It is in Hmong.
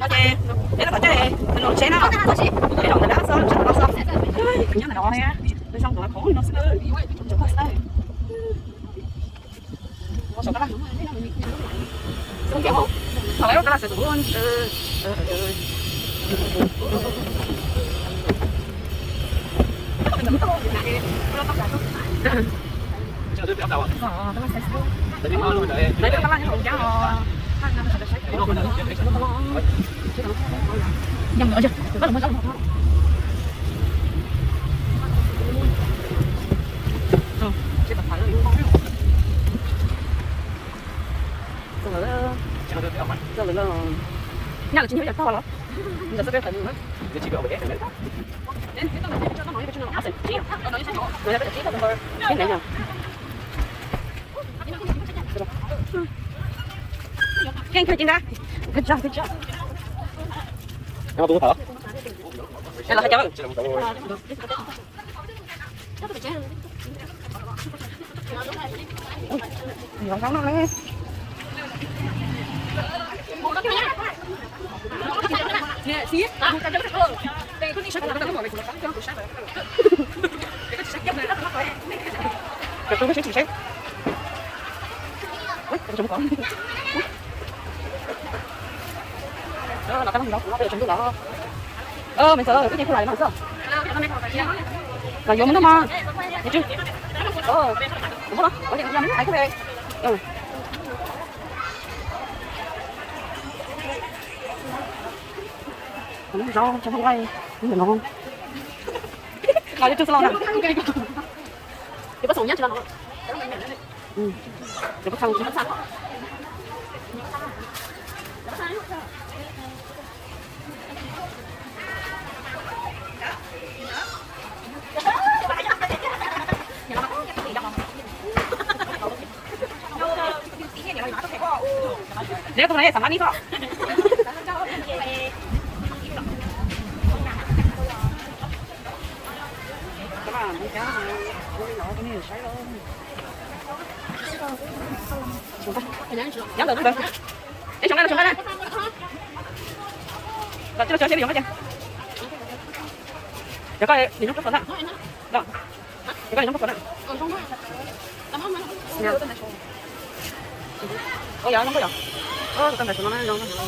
Ces peb los tom caij nws los tsev no, peb los ntawm lawv xwb, tsev tom no xwb. Nyob ntawm no ne, zoo nkaus khov no xwb, cov poj xwb. Nyaj lawv tsis nyob cov tog los? Nkawd xub peb tawm mus na. Thank you, Jinda. Good job, good job. Los hais cov. Los tau los, los tau los. Maiv Ntxawm, wb ces kuj los no xwb. Los yuav mus noj mog. Kuv muab los, kuv hais kuv ve. Zaub tso hauv nqaij, no. Los yuav tsuj xwb los na. Yuav pab xoom nyab tsis los no. Yuav pab xoom tsis pab txaj. Neb tus ne xam mab nib koj. Nyob ntawm ntawd. Ib tsoom na, tsoom na. Los tsis los tsis li yoov na ces. Cov koj nyob koj qhov na. Cov koj nyob koj qhov na. Ua yog zoo nkauj yom. Tus tag nrho no zoo.